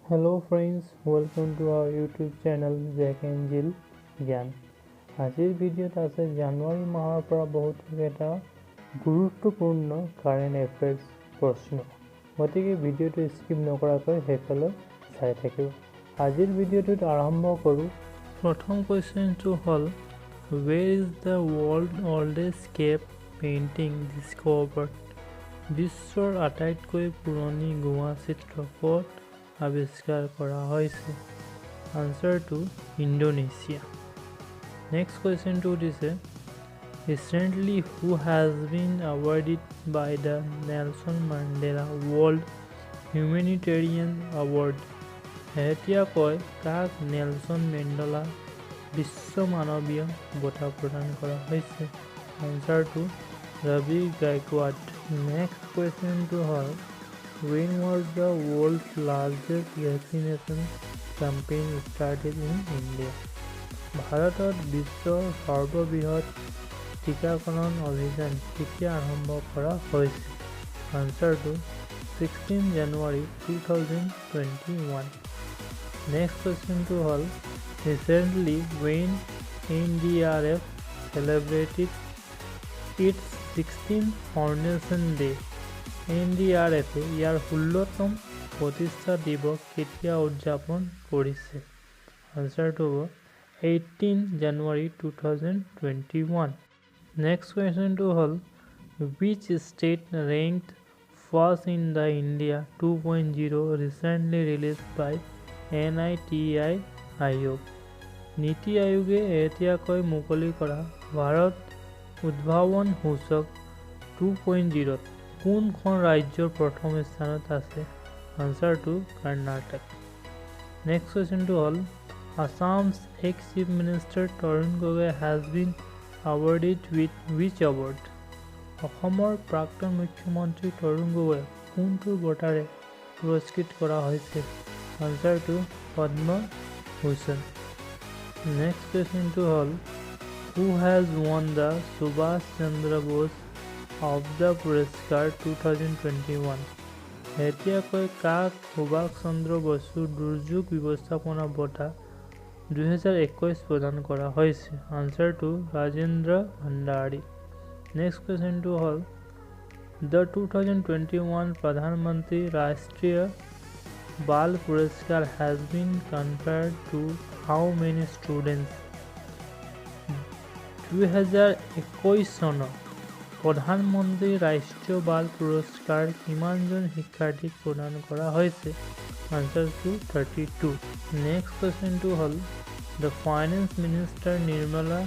Hello friends, welcome to our YouTube channel Jack and Jill জ্ঞান। আজিৰ ভিডিঅ'ত আছে জানুৱাৰী মাহৰ পৰা বহুতকেইটা গুৰুত্বপূৰ্ণ কাৰেণ্ট এফেয়াৰ্ছ প্ৰশ্ন। গতিকে ভিডিঅ'টো স্কিপ নকৰাকৈ শেষলৈ চাই থাকিব। আজিৰ ভিডিঅ'টোত আৰম্ভ কৰোঁ। প্ৰথম কুৱেশ্যনটো হ'ল, where is the world oldest cave painting discovered? বিশ্বৰ আটাইতকৈ পুৰণি গুহা চিত্ৰ ক'ত আৱিষ্কাৰ কৰা হৈছে? আনচাৰটো ইণ্ডোনেছিয়া। নেক্সট কুৱেশ্যনটো দিছে, recently who has been awarded by the Nelson Mandela World Humanitarian Award? শেহতীয়াকৈ কাক নেলছন মেণ্ডেলা বিশ্ব মানৱীয় বঁটা প্ৰদান কৰা হৈছে? আনচাৰটো ৰবি গাইকোৱাড। নেক্সট কুৱেশ্যনটো হ'ল, when was the world's largest vaccination campaign started in India? ভাৰতত বিশ্বৰ সৰ্ববৃহৎ টীকাকৰণ অভিযান কেতিয়া আৰম্ভ কৰা হৈছে? আনচাৰটো 16 January 2021। Next কুৱেশ্যনটো হ'ল, recently when NDRF celebrated its 16 foundation day? এনডিআৰএফে ইয়াৰ 16তম প্ৰতিষ্ঠা দিৱস কেতিয়া উদযাপন কৰিছে? আনচাৰটো হ'ব 18 January 2021। Next কুৱেশ্যনটো হ'ল, which state ranked first in the India 2.0 recently release by NITI Aayog? নীতি আয়োগে শেহতীয়াকৈ মুকলি কৰা ভাৰত উদ্ভাৱন সূচক 2.0ত কোনখন ৰাজ্য প্ৰথম স্থানত আছে? আনচাৰটো কৰ্ণাটক। নেক্সট কুৱেশ্যনটো হ'ল, Assam's ex Chief Minister Tarun Gogoi has been awarded with which award? অসমৰ প্ৰাক্তন মুখ্যমন্ত্ৰী তৰুণ গগৈক কোনটো বঁটাৰে পুৰস্কৃত কৰা হৈছে? আনচাৰটো পদ্মভূষণ। নেক্সট কুৱেশ্যনটো হ'ল, who has won the Subhash Chandra Bose Abda Puraskar 2021? শেহতীয়াকৈ কাক সুভাষ চন্দ্ৰ বসু দুৰ্যোগ ব্যৱস্থাপনা বঁটা 2021 প্ৰদান কৰা হৈছে? আনচাৰটো ৰাজেন্দ্ৰ ভাণ্ডাৰী। নেক্সট কুৱেশ্যনটো হ'ল, the 2021 Pradhan Mantri Rashtriya Bal Puraskar has been conferred to how many students? 2021 চনত প্ৰধানমন্ত্ৰী ৰাষ্ট্ৰীয় বাল পুৰস্কাৰ কিমানজন শিক্ষাৰ্থীক প্ৰদান কৰা হৈছে? আনচাৰটো 32। নেক্সট কুৱেশ্যনটো হ'ল, the Finance Minister Nirmala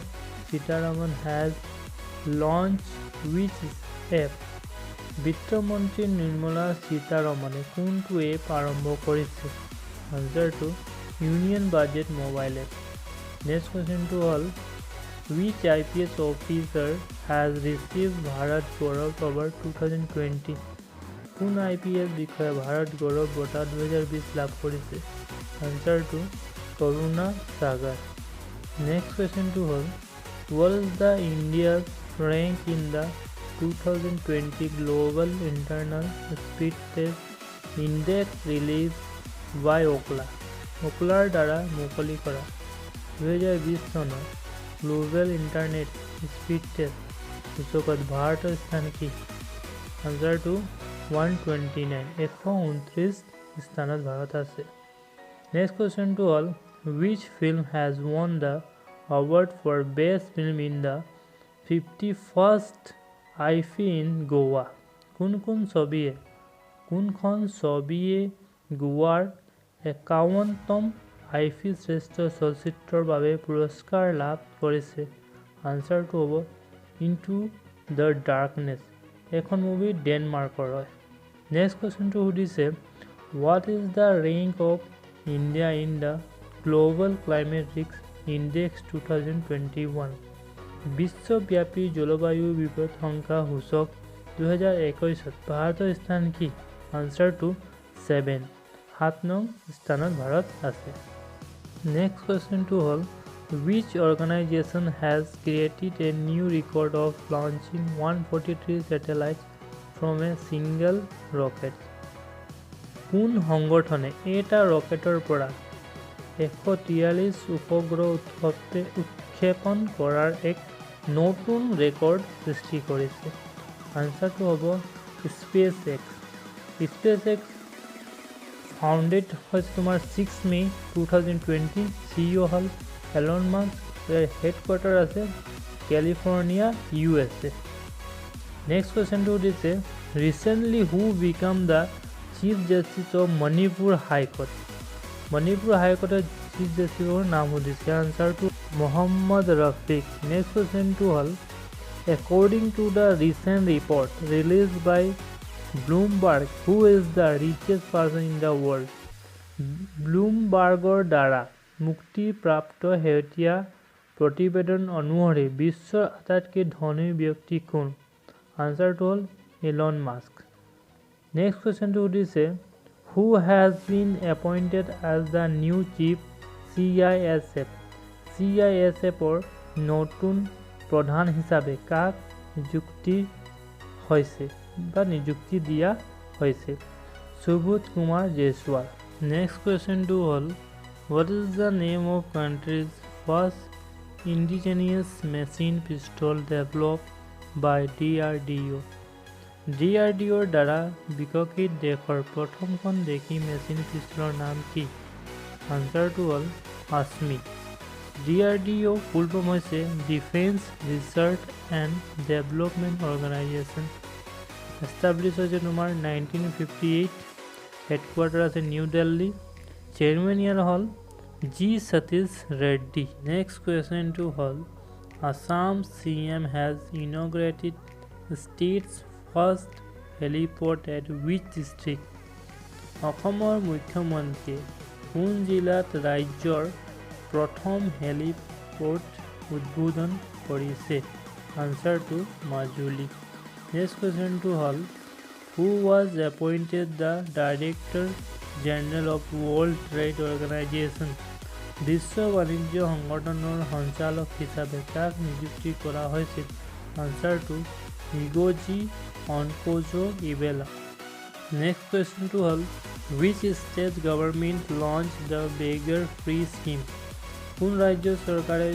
Sitharaman has launch which app? বিত্তমন্ত্ৰী নিৰ্মলা সীতাৰমণে কোনটো এপ আৰম্ভ কৰিছে? আনচাৰটো Union Budget mobile app। Next কুৱেশ্যনটো হ'ল, which IPS officer has receive Bharat Gaurav Award 2020? কোন আইপিএছ বিষয়াই ভাৰত গৌৰৱ বঁটা 2020 লাভ কৰিছে? আনচাৰটো কৰুণা সাগৰ। নেক্সট কুৱেশ্যনটো হ'ল, what is the India's rank in the 2020 Global Internet Speed Test Index release by Ookla? ওকলাৰ দ্বাৰা মুকলি কৰা 2020 চনৰ গ্ল'বেল ইণ্টাৰনেট স্পীড টেষ্ট সূচকত ভাৰতৰ স্থান কি? আনচাৰটো 129, 129 স্থানত ভাৰত আছে। নেক্সট কুৱেশ্যনটো হ'ল, which film has won the award for best film in the 51st IFFI in Goa? কোন কোন ছবিয়ে কোনখন ছবিয়ে গোৱাৰ 51তম আইফি শ্ৰেষ্ঠ চলচ্চিত্ৰৰ বাবে পুৰস্কাৰ লাভ কৰিছে? আনচাৰটো হ'ব ইনটু the darkness. এইখন মুভি ডেনমাৰ্কৰ হয়। নেক্সট কুৱেশ্যনটো সুধিছে, what is the rank of India in the Global Climate Risk Index 2021? বিশ্বব্যাপী জলবায়ু বিপদাশংকা সূচক 2021ত ভাৰতৰ স্থান কি? আনচাৰটো ছেভেন, 7 নং স্থানত ভাৰত আছে। নেক্সট কুৱেশ্যনটো হ'ল, which organization has created a new record of launching 143 satellites from a single rocket? কোন সংগঠনে এটা ৰকেটৰ পৰা 143 উপগ্ৰহ উৎক্ষেপণ কৰাৰ এক নতুন ৰেকৰ্ড সৃষ্টি কৰিছে? আনচাৰটো হ'ব space x. Space x founded হৈছে তোমাৰ 6 May 2020। CEO হ'ল এলন মাস্ক। ইয়াৰ হেডকোৱাৰ্টাৰ আছে কেলিফৰ্ণিয়া, ইউ.এছ.এ। নেক্সট কুৱেশ্যনটো সুধিছে, recently who become the Chief Justice of Manipur High Court? Manipur হাইকোৰ্টৰ চিফ জাষ্টিছৰ নাম সুধিছে। আনচাৰটো মহম্মদ ৰফিক। নেক্সট কুৱেশ্যনটো হ'ল, according to the recent report release by Bloomberg, who is the richest person in the world? ব্লুমবাৰ্গৰ দ্বাৰা মুক্তিপ্ৰাপ্ত শেহতীয়া প্ৰতিবেদন অনুসৰি বিশ্বৰ আটাইতকৈ ধনী ব্যক্তি কোন? আনচাৰটো হ'ল ইলন মাস্ক। নেক্সট কুৱেশ্যনটো সুধিছে, who has been appointed as the new chief CISF? চি.আই.এছ.এফৰ নতুন প্ৰধান হিচাপে কাক নিযুক্তি হৈছে বা নিযুক্তি দিয়া হৈছে? সুবোধ কুমাৰ জয়ছৱাল। নেক্সট কুৱেশ্যনটো হ'ল, what is the name of country's first indigenous machine pistol develop by DRDO? ডি.আৰ.ডি.অ'ৰ দ্বাৰা বিকশিত দেশৰ প্ৰথমখন দেশী মেচিন পিষ্টলৰ নাম কি? আনচাৰটো হ'ল আছমি। ডি.আৰ.ডি.অ' ফুল ফৰ্ম হৈছে Defence Research and Development Organisation। Establish হৈছে তোমাৰ 1958। হেডকোৱাৰ্টাৰ আছে নিউ দিল্লী। চেয়াৰমেন ইয়াৰ হ'ল জি সতীশ ৰেড্ডি। নেক্সট কুৱেশ্যনটো হ'ল, Assam CM has inaugurated state's first heliport at which district? অসমৰ মুখ্যমন্ত্ৰীয়ে কোন জিলাত ৰাজ্যৰ প্ৰথম হেলিপ'ৰ্ট উদ্বোধন কৰিছে? আনচাৰটো মাজুলী। নেক্সট কুৱেশ্যনটো হ'ল, who was appointed the Director General of World Trade Organization? বিশ্ব বাণিজ্য সংগঠনৰ সঞ্চালক হিচাপে কাক নিযুক্তি কৰা হৈছিল? আনচাৰটো নিগোজি অনকোজো ইবেলা। নেক্সট কুৱেশ্যনটো হ'ল, which state government launch the Beggar Free Scheme? কোন ৰাজ্য চৰকাৰে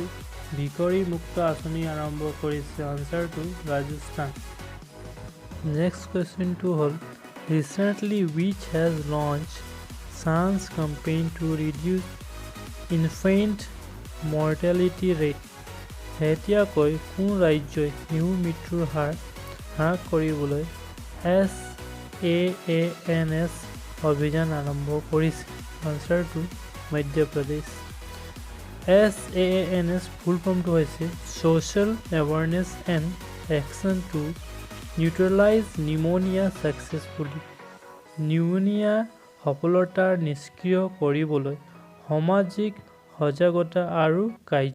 ভিকৰী মুক্ত আঁচনি আৰম্ভ কৰিছে? আনচাৰটো ৰাজস্থান। নেক্সট কুৱেশ্যনটো হ'ল, recently which has launch SAANS campaign to reduce infant mortality rate? শেহতীয়াকৈ কোন ৰাজ্যই শিশু মৃত্যুৰ হাৰ হ্ৰাস কৰিবলৈ এছ.এ.এ.এন.এছ অভিযান আৰম্ভ কৰিছে? আনচাৰটো মধ্যপ্ৰদেশ। এছ.এ.এ.এন.এছ ফুল ফৰ্মটো হৈছে Social Awareness and Action to Neutralize Pneumonia Successfully। Pneumonia সফলতাৰ নিষ্ক্ৰিয় কৰিবলৈ সামাজিক সজাগতা আৰু কাৰ্য।